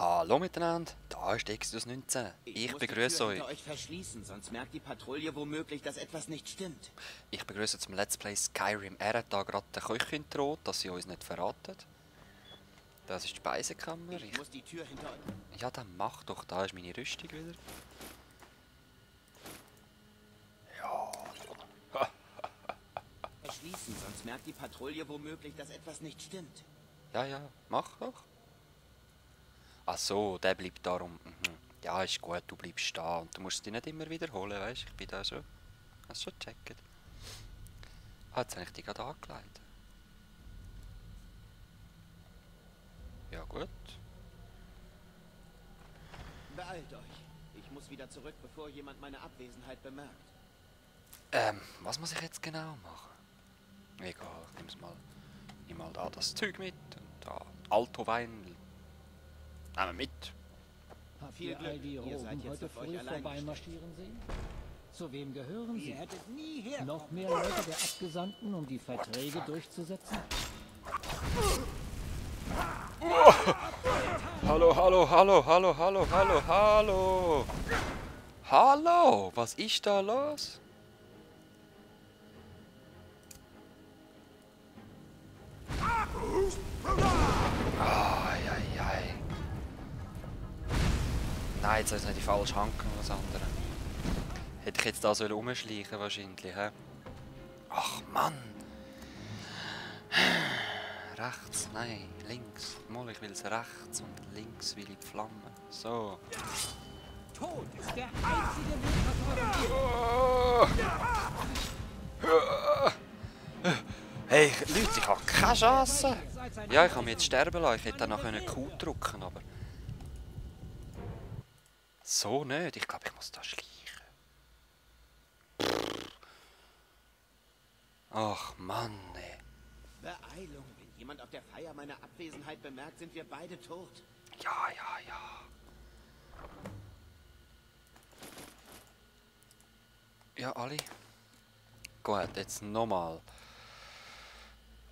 Hallo miteinander, da ist Exodus 19. Ich begrüße euch. Euch verschließen, sonst merkt die Patrouille womöglich, dass etwas nicht stimmt. Ich begrüße zum Let's Play Skyrim. Er hat da gerade den Köchin droht, dass sie uns nicht verraten. Das ist die Speisekammer. Ich muss die Tür hinter euch. Ja, dann mach doch, da ist meine Rüstung wieder. Ja. Verschließen, sonst merkt die Patrouille womöglich, dass etwas nicht stimmt. Ja, mach doch. Ach so, der bleibt darum. Ja, ist gut, du bleibst stehen und du musst dich nicht immer wiederholen, weißt du? Ich bin da schon. Hast du schon gecheckt? Ah, jetzt habe ich dich gerade angeleitet. Ja, gut. Beeilt euch. Ich muss wieder zurück, bevor jemand meine Abwesenheit bemerkt. Was muss ich jetzt genau machen? Egal, nimm mal da das Zeug mit und da Alto-Wein. Nehmen wir mit. Habt Viel ihr all Glück. die Ihr seid Roben jetzt heute auf euch früh allein vorbeimarschieren sehen? Zu wem gehören sie? Ihr hättet nie her. Noch mehr Leute der Abgesandten, um die Verträge durchzusetzen? Hallo. Hallo, was ist da los? Ai. Nein, jetzt habe ich nicht die falsche Hand genommen, was andere. Hätte ich jetzt da so rumschleichen wahrscheinlich, hä? Ach Mann! Rechts, nein, links. Mal, ich will es rechts und links will ich die Flamme. So. Tod ist der einzige Weg, was Hey, Leute, ich habe keine Chance. Ja, ich kann mich jetzt sterben lassen. Ich hätte dann noch Q drücken, aber... So nicht. Ich glaube, ich muss da schleichen. Ach Mann, ey. Beeilung. Wenn jemand auf der Feier meine Abwesenheit bemerkt, sind wir beide tot. Ja. Ja, alle. Gut, jetzt nochmal.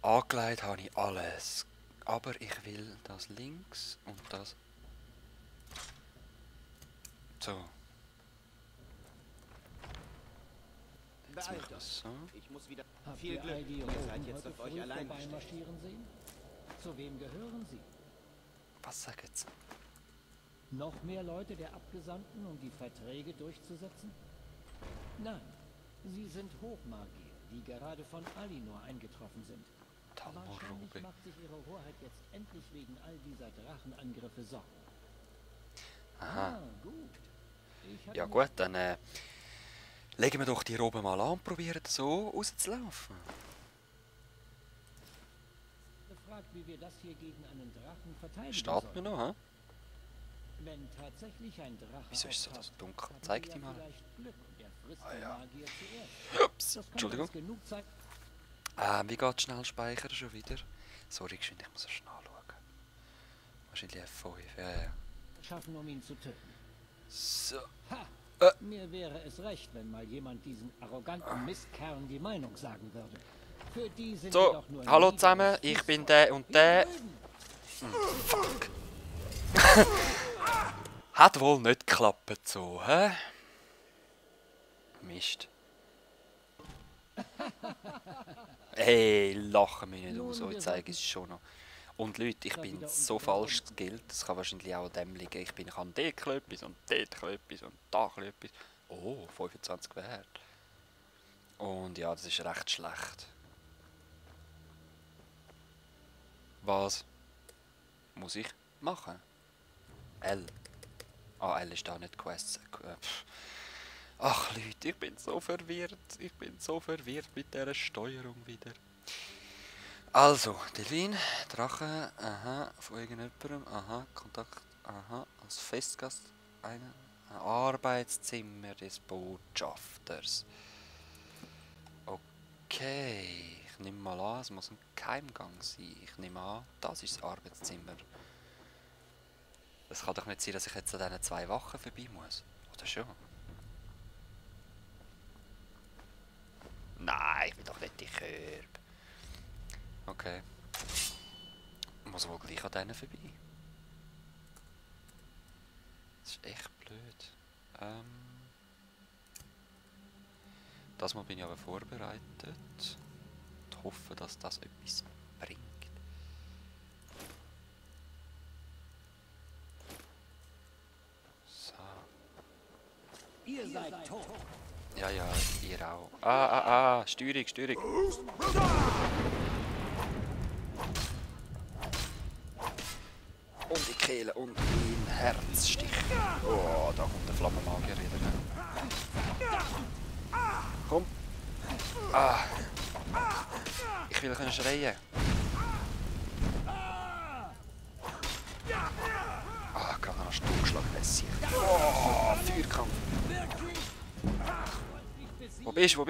Angelegt habe ich alles. Aber ich will das links und das... So. Jetzt mache ich Beeilt euch. das so. Ich muss wieder. Habt Viel ihr all Glück. die Ihr seid Roben jetzt heute auf euch früh allein gestellt. vorbeimarschieren sehen? Zu wem gehören sie? Was sagt jetzt? Noch mehr Leute der Abgesandten, um die Verträge durchzusetzen? Nein, sie sind Hochmagier, die gerade von Alinor eingetroffen sind. Wahrscheinlich Talmorobe. macht sich ihre Hoheit jetzt endlich wegen all dieser Drachenangriffe Sorgen. Aha. Ah, gut. Ich hatte Ja mich gut, dann legen wir doch die Robe mal an und probieren so rauszulaufen. gefragt, wie wir das hier gegen einen Drachen verteidigen Steht mir sollen. noch, hä? Wenn tatsächlich ein Drache Wieso ist so auftaucht, das dunkel? haben Zeig wir die mal. vielleicht Glück und er frisst Ah, den ja. Magier zuerst. Ups, Das kann Entschuldigung. uns genug Zeit. Wie geht schnell speichern schon wieder? Sorry, geschwind, ich muss erst nachschauen. Wahrscheinlich F5, ja. schaffen, um ihn zu töten. So. Ha! Äh. Mir wäre es recht, wenn mal jemand diesen arroganten Mistkern die Meinung sagen würde. Für die sind wir So, doch nur hallo niederes zusammen, ich bin Fußvolk. der und der. Wir lügen. Fuck. Hat wohl nicht geklappt so, hä? Mist. Hey, lachen mich nicht Nun, aus, wir ich zeige sollten- es schon noch. Und Leute, ich Da bin wieder so unsere falsch Roben- skillt, das kann wahrscheinlich auch an dem liegen. Ich kann dort etwas und dort etwas und da etwas. Oh, 25 wert. Und ja, das ist recht schlecht. Was muss ich machen? L. Ah, L ist da nicht Quests. Ach Leute, ich bin so verwirrt. Ich bin so verwirrt mit dieser Steuerung wieder. Also, Delvin, Drache, aha, von irgendjemandem, aha, Kontakt, aha, als Festgast, ein Arbeitszimmer des Botschafters. Okay, ich nehme mal an, es muss ein Geheimgang sein. Ich nehme an, das ist das Arbeitszimmer. Es kann doch nicht sein, dass ich jetzt an diesen 2 Wachen vorbei muss. Oder schon? Nein, ich bin doch nicht die Körbe. Okay. Muss wohl gleich an denen vorbei. Das ist echt blöd. Das Mal bin ich aber vorbereitet. Und hoffe, dass das etwas bringt. So. Ihr seid tot. Ja, ihr auch. Steuerung, Steuerung. Und die Kehle und mein Herzstich. Oh, da kommt der Flammenmagier wieder. Komm. Ich will können schreien. Kann er noch Stuhlschlag lässig. Oh, Feuerkampf. Wo bist du?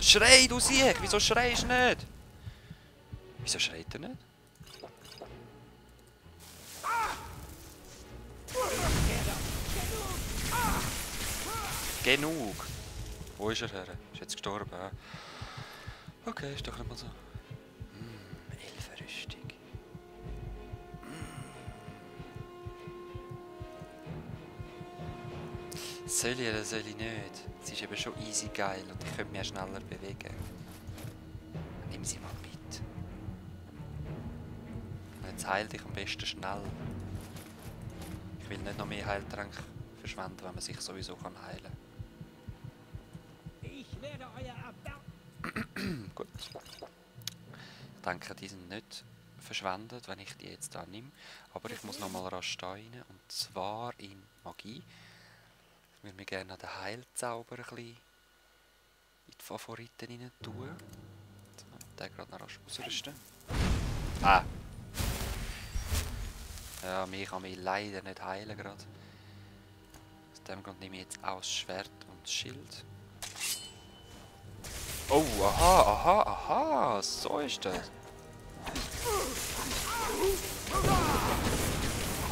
Schrei, du Sieg! Wieso schreist du nicht? Wieso schreit er nicht? Genug! Wo ist er her? Ist jetzt gestorben? Okay, ist doch nicht mal so. Elfenrüstung. Soll ich oder soll ich nicht? Es ist eben schon easy geil und ich könnte mich schneller bewegen. Nimm sie mal mit. Und jetzt heil dich am besten schnell. Ich will nicht noch mehr Heiltränke verschwenden, wenn man sich sowieso heilen kann. Ich werde euer Abwehr. Gut. Ich denke, die sind nicht verschwendet, wenn ich die jetzt da nehme. Aber ich muss nochmal rasch rein. Und zwar in Magie. Ich würde mir gerne noch den Heilzauber ein bisschen in die Favoriten rein tun. Den gerade noch rasch ausrüsten. Ja, mich kann mich leider nicht heilen gerade. Aus dem Grund nehme ich jetzt auch das Schwert und das Schild. Oh, aha, so ist das.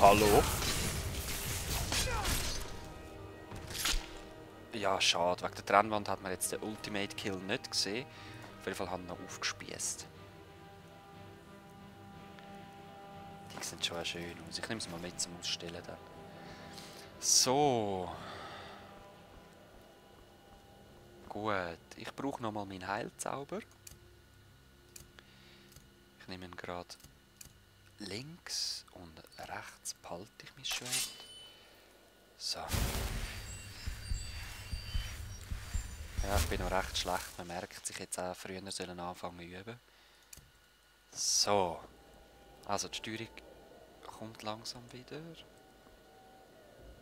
Hallo? Ja, schade. Wegen der Trennwand hat man jetzt den Ultimate Kill nicht gesehen. Auf jeden Fall haben wir noch aufgespießt. Die sehen schon schön aus. Ich nehme sie mal mit zum Ausstellen dann. So. Gut. Ich brauche nochmal meinen Heilzauber. Ich nehme ihn gerade links und rechts behalte ich mein Schwert. So. Ja, ich bin noch recht schlecht. Man merkt sich jetzt auch, früher sollen anfangen zu üben. So. Also die Steuerung kommt langsam wieder.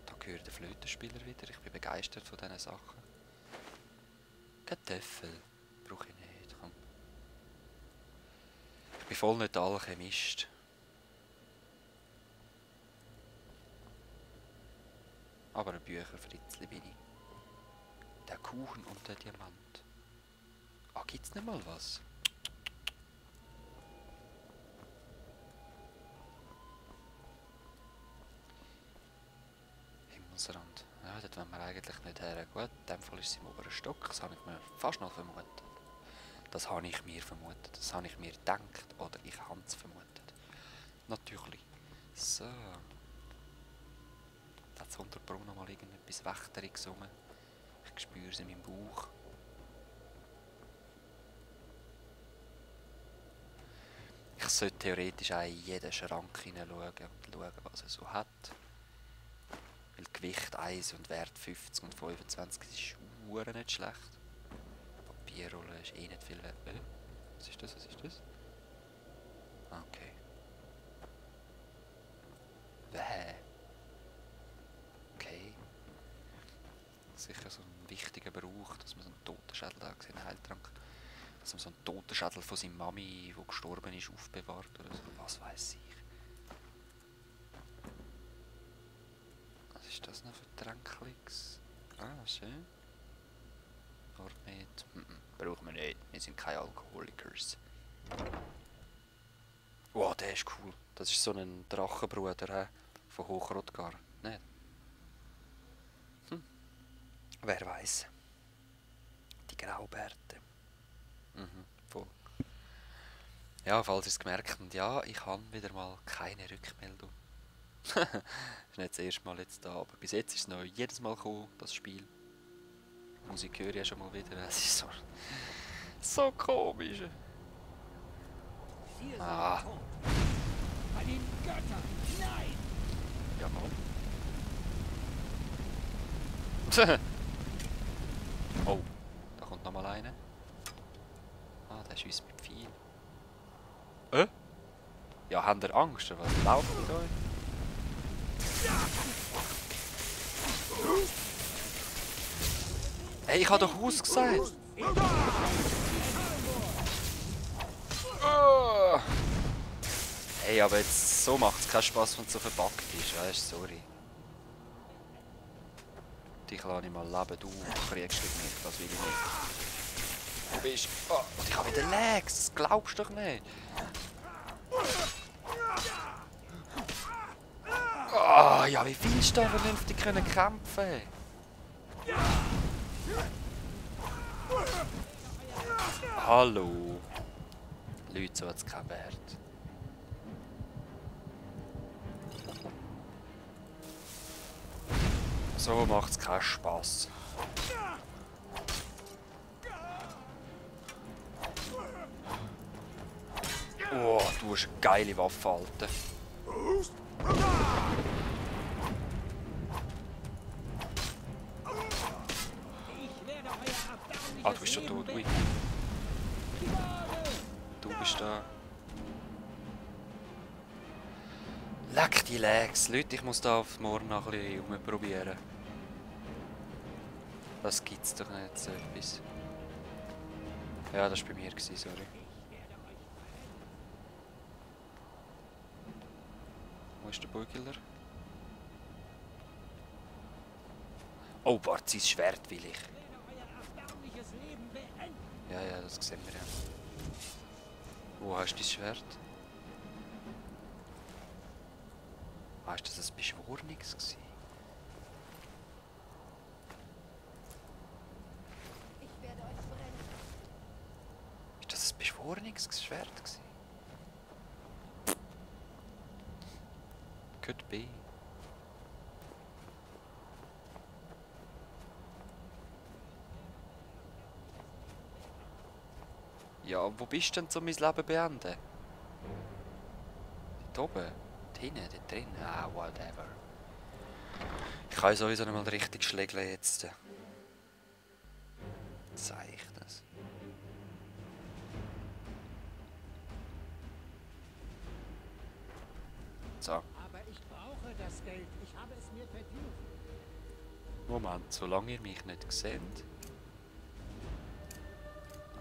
Da gehört der Flötenspieler wieder. Ich bin begeistert von diesen Sachen. Kartoffel brauche ich nicht. Komm. Ich bin voll nicht der Alchemist. Aber ein Bücherfritzli bin ich. Der Kuchen und der Diamant. Ah, gibt's nicht mal was? Himmelsrand. Ja, dort wollen wir eigentlich nicht her. Gut, in dem Fall ist es im oberen Stock. Das habe ich mir fast noch vermutet. Das habe ich mir vermutet. Das habe ich mir gedacht. Oder ich habe es vermutet. Natürlich. So. Da hat es unter Brunnen noch mal irgendetwas Wächteriges rum. Ich spüre es in meinem Bauch. Ich sollte theoretisch auch in jeden Schrank hineinschauen und schauen, was er so hat. Weil Gewicht 1 und Wert 50 und 25 ist verdammt nicht schlecht. Papierrolle ist eh nicht viel wert. Was ist das? Was ist das? Okay. Okay. Sicher so ein wichtiger Brauch, dass man so einen Totenschädel da gesehen hat, Heiltrank. Dass man so einen Totenschädel von seiner Mami, die gestorben ist, aufbewahrt oder so. Was weiß ich. Was ist das noch für Tränklis? Ah, schön. Ornate. Brauchen wir nicht. Wir sind keine Alkoholikers. Wow, der ist cool. Das ist so ein Drachenbruder von Hochrotgar. Nicht? Wer weiß. Die Graubärte. Voll. Ja, falls ihr es gemerkt habt, ja, ich habe wieder mal keine Rückmeldung. Ist nicht das erste Mal jetzt da, aber bis jetzt ist es noch jedes Mal gekommen, das Spiel. Musik höre ich ja schon mal wieder, es ist so komisch. Ah. Bei den Göttern! Nein! Jawohl. Oh, da kommt noch mal einer. Ah, der schießt mit Pfeil. Ja, habt ihr Angst? Was läuft mit euch? Ey, ich habe doch Haus gesagt! Oh. Hey, aber jetzt so macht es keinen Spaß, wenn es so verpackt ist, weißt du, sorry. Dich lasse ich mal leben, du kriegst dich nicht, das will ich nicht. Du bist... Oh, und ich habe wieder Lags, das glaubst du doch nicht. Oh, ja, wie willst du da vernünftig kämpfen können? Hallo. Leute, so hat es keinen Wert. So macht es keinen Spass. Oh, du hast eine geile Waffe, Alter. Ah, du bist schon tot, ui. Du bist da. Leck die Legs. Leute, ich muss da auf morgen noch ein bisschen rumprobieren. Das gibt's doch nicht, so etwas. Ja, das war bei mir, sorry. Wo ist der Burgler? Oh, Bart, sein Schwert will ich. Ja, ja, das sehen wir ja. Wo hast du dein Schwert? Weißt du, dass es ein Beschworenes war? Ich werde euch brennen. Ist das ein beschworenes Schwert gewesen? Could be. Ja, wo bist du denn, um mein Leben beenden? Dort oben? Dort hinten? Dort drin? Ah, whatever. Ich kann sowieso nicht mal richtig schlägeln jetzt. Zeig ich das. So. Aber ich brauche das Geld. Ich habe es mir verdient. Moment, solange ihr mich nicht seht.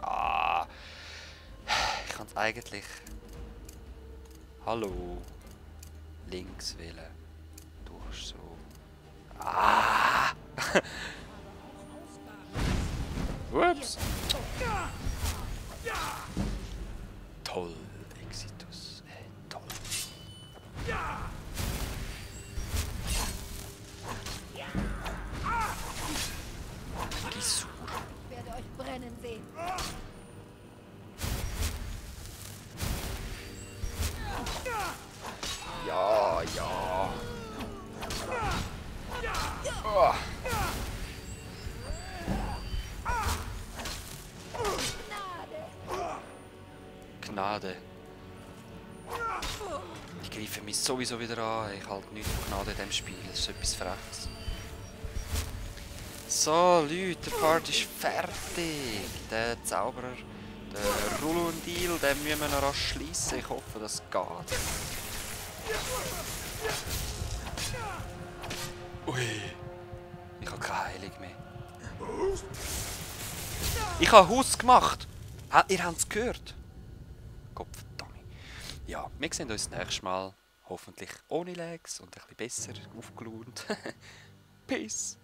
Ah. Ich kann es eigentlich... Hallo. Links wählen. Durch so. Ah. Ups. Toll, Exitus. Toll. Gisur. Ich werde euch brennen sehen. Ja, ja. Oh. Gnade. Die greifen mich sowieso wieder an. Ich halte nichts von Gnade in diesem Spiel. Das ist etwas Freches. So, Leute, der Part ist fertig. Der Zauberer, der Rulundil, den müssen wir noch rasch schliessen. Ich hoffe, das geht. Ui. Ich habe keine Heilung mehr. Ich habe Haus gemacht. Ihr habt es gehört. Gottverdammt. Ja, wir sehen uns das nächste Mal. Hoffentlich ohne Lags und ein bisschen besser aufgelaunt. Peace.